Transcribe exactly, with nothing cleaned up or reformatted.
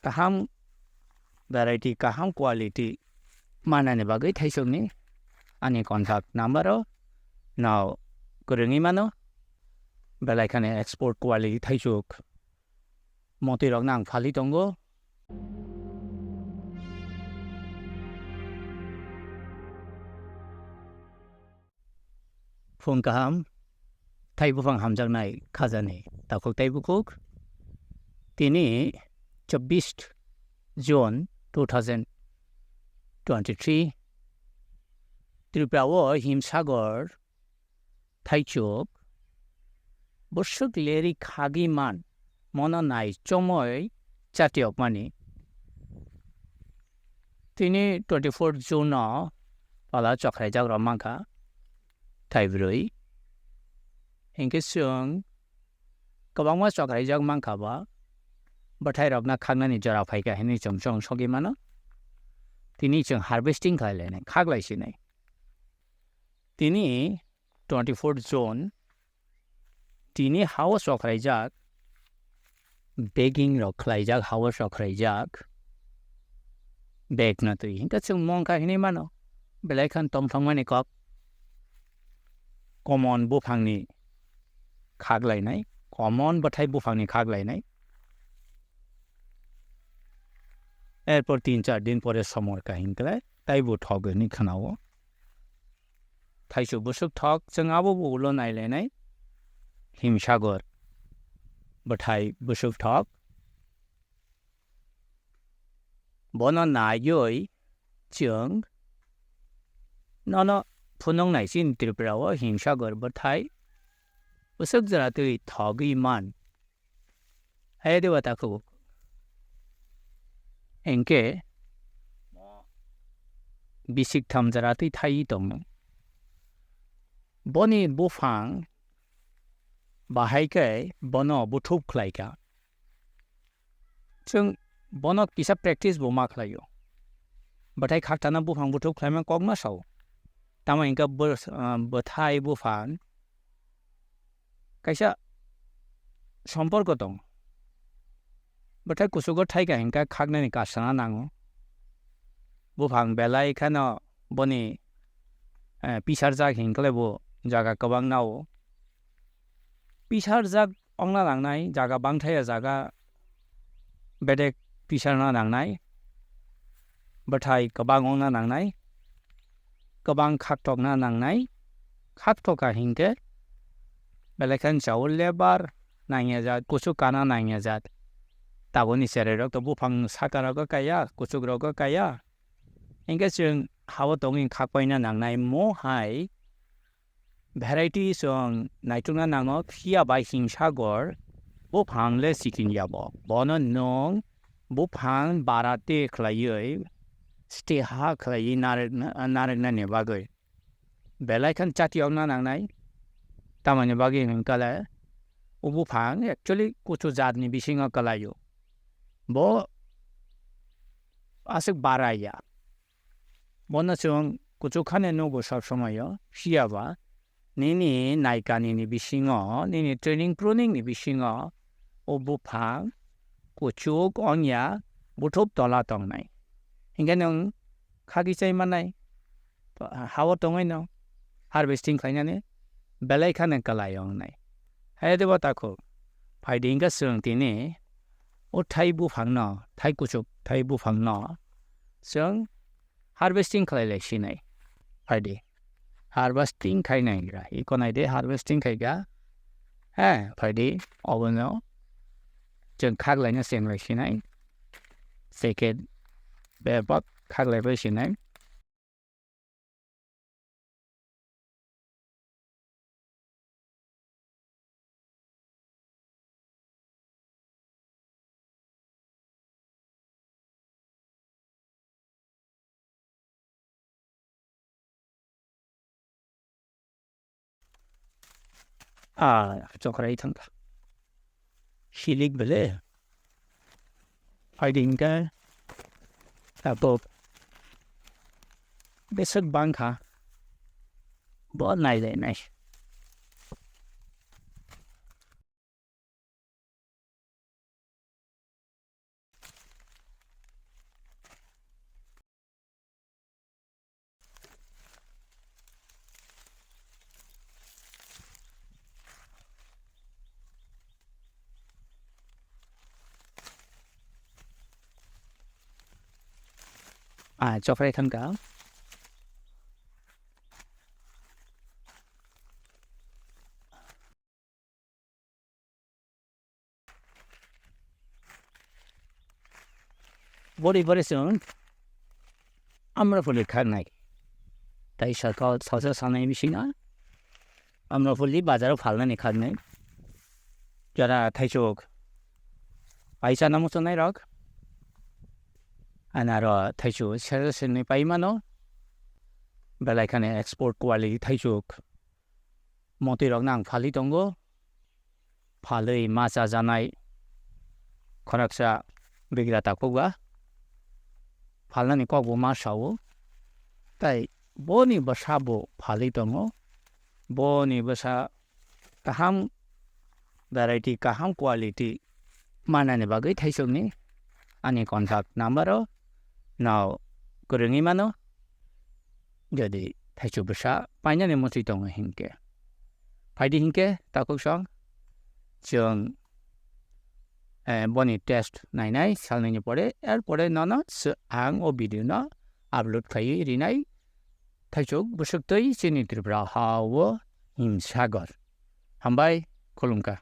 kaham variety, kaham quality manani bagwi thaisukni ani contact number o no kwrwngwi mano, belai khani export quality thaisuk motwi rokno ang phali tongo. Phung kaham, thai buphang hamjaknai khajani takhuk tei bukhuk. Tini chobbish June two thousand twenty-three. Tripura o himsagor thaichuk bwswk leri khagwi man, mono nai chomoi chatiokmani. Tini twenty-four June no pala chokraijak rok mankha thaibrwi. Hinkhe chwng kwbangma chokraijak mankha ba, bwthai rokno khaknani jora phaikha hinwi chwng chwng sogwi mano. Tini chwng harvesting khlai lainai, khak lai sinai. Tini twenty-four June, tini hao chokraijak, bagging rok khlaijak, hao chokraijak, bag no twi hinkhe chwng mongkha hinwi mano, belai khan tongthokmani kok, common buphangni khak lainai, common bwthai buphangni khak lainai. Erpor tin char din pore somor kahim khlai, taibo thok hinwi khwnao. Thaichuk bwswk thok, chwng abo bo ulo nailainai. Himsagor bwthai bwswk thok. Bono naiwi chwng nono phunuknai chini Tripura o himsagor bwthai bwswk jora twi thogwi man. Hai de wata khubo. Hinkhe bisik tham jora twi thai tongo. Boni buphang bahai khe bono buthup khlai kha. Chwng bono kisa practice bo ma khlaio. Bwthai khaktana buphang buthup khlaima kok ma sao. Tamo hinkhe bwr-, ah, bwthai buphang kaisa somporko tongo. Bwthai kuchugo thaika hinkhe khaknani kasana nango. Buphang belai kheno boni, eh, pisarjak hinkhe bo jaga kwbang nao. Pisarjak ongna nangnai, jaga bangthaya jaga bedek pisarna nangnai, bwthai kwbang ongna nangnai, kwbang khaktokna nangnai, khaktokha hinkhe belai khe chao lebar nangyajak, kuchuk kana nangyajak. Taboni cherairok to buphang sakarogo kaya, kuchukrogo kaya. Hinkhe chwng hao tongwi khakpaina nangnai mo hai variety chwng naitukna nango, phiya bai himsagor buphang le sikhin ya bo. Bono nwng buphang bara te khlaiwi, steha khlaiwi narwkna, narwknani bagwi. Belai khan chati ongna nangnai, tamoni bagwi hwnkhe le o buphang actually kuchu jatni bisingo kwlaio. Bo aswk bara ya. Bono chwng kuchuk khani nugo sob somoyo, phiya ba nini naikani ni bisingo, nini training pruning ni bisingo o buphang kuchuk ongya buthup tola tongnai. Hinkhe nwng khagwi chai mannai, hao tongwi no harvesting khlainani belai khani kwlai wngnai. Hai de bo takhuk, phaidi hinkhe chwng tini o thai buphang no, thai kuchuk thai buphang no chwng harvesting khlai lai sinai. Phaidi harvesting khainai gra. Iko nai de harvesting khai ga. He, phaidi obono chwng khak laina cheng lai sinai. Second bebak khak lai bai sinai. Ah, chokrai thangkha. Hilik bele. Phaidi hinkhe tabuk beswk bangkha. Bo nai lai nai. Ah, chokrai thangka. Bori bori chwng Amrapuli kharnai. Tai sakao salsa sanai bisina Amrapuli bazaro phalnani kharnai. Jara thaichuk paisa namo chonai rok. Anaro thaichuk sero senni pai mano. Belai khani export quality thaichuk. Motwi rokno ang phalwi tongo. Phalwi ma chajanai khoroksa bigra takhukba phalnani kokbo ma sao. Tai boni bwsabo phalwi tongo. Boni bwsa kaham variety, kaham quality manani bagwi thaisokni ani contact number o no kwrwngwi mano. Jodi thaichuk bwsa painani mwtwi tongo hinkhe, phaidi hinkhe takhuk song chwng, eh, boni test nainai salnwini pore, er pore nono se-, ang o video no upload khaiwi rinai. Thaichuk bwswk twi chini Tripura ha-o himsagor. Hambai, khulumkha.